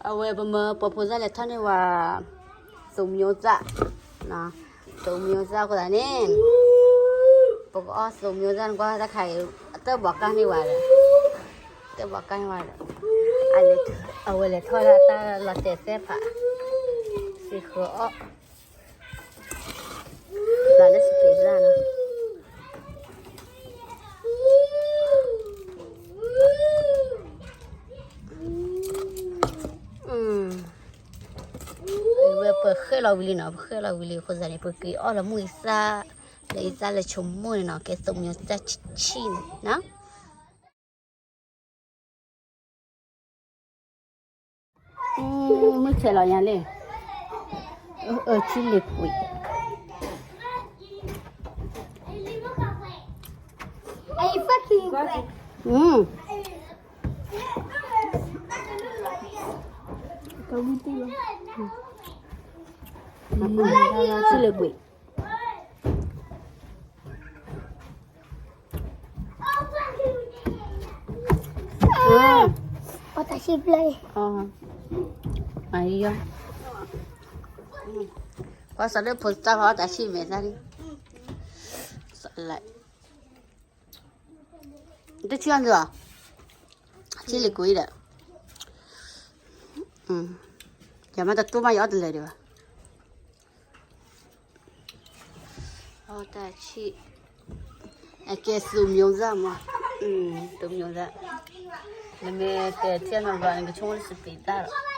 အဝဲပမၢပှၤဖိသၣ်လဲၤထီၣ်န့ၢ်ဝဲ သူမျိုးသား, သူမျိုးသားအဃိသတးန့ၣ် ပကအီၣ် သူမျိုးသား နကွၢ်တၢ်ခါအံၤ အတၢ်ဘီးကၢ်န့ၢ်ဝဲဒီး, တၢ်ဘီးကၢ်န့ၢ်ဝဲဒီး အဝဲလဲၤထီၣ်ဒၣ်တၢ်လီၤတဲာ်သ့ၣ်ဖး စံးဃုအီၣ် လီၤလၢစပံးစၢ်နီၤ. ဝဲပဃဲၣ်လီၤဝံၤလံနီၤ, ပဃဲၣ်လီၤဝံၤလံအဃိသတးန့ၣ် ပက့ၤအီၣ်လၢမုၢ်အံသၣ်, လၢအံသၣ်လၢဆိကမိၣ်န့ၣ်နီၤ, ကဲ သူမျိုးသား ဆံၣ်ဆံၣ်န့ၣ်နီၤ. မုၢ်ဆဲးလီၤညါလံ, အၢ ဆံၣ်လ့ၤကွံာ်, ဆံၣ်လ့ၤကွံာ်. အီၣ်တၢ်ဆံၣ်ဘျဲၣ်, အံၤ, ကွၢ်စးလၢဖိသၣ်ဖီအီၣ်တၢ်ဆံၣ်မဲာ်သၣ်လံ, တထံၣ်အီၤန့ၣ်လီၤ, ဆံၣ်လ့ၤကွံာ်ဒီး, ယမ့ၢ်တတိၢ်မး ယအီၣ်တလၢာ်ဒံးဘၣ်. အီၣ်တၢ်ဆံၣ်, အကဲ သူမျိုးသား မး, သူမျိုးသား, နမ့ၢ်ကထံၣ်နီၢ်ဘျီန့ၣ် ကဆိကမိၣ်လၢစပံးစၢ်လီၤ.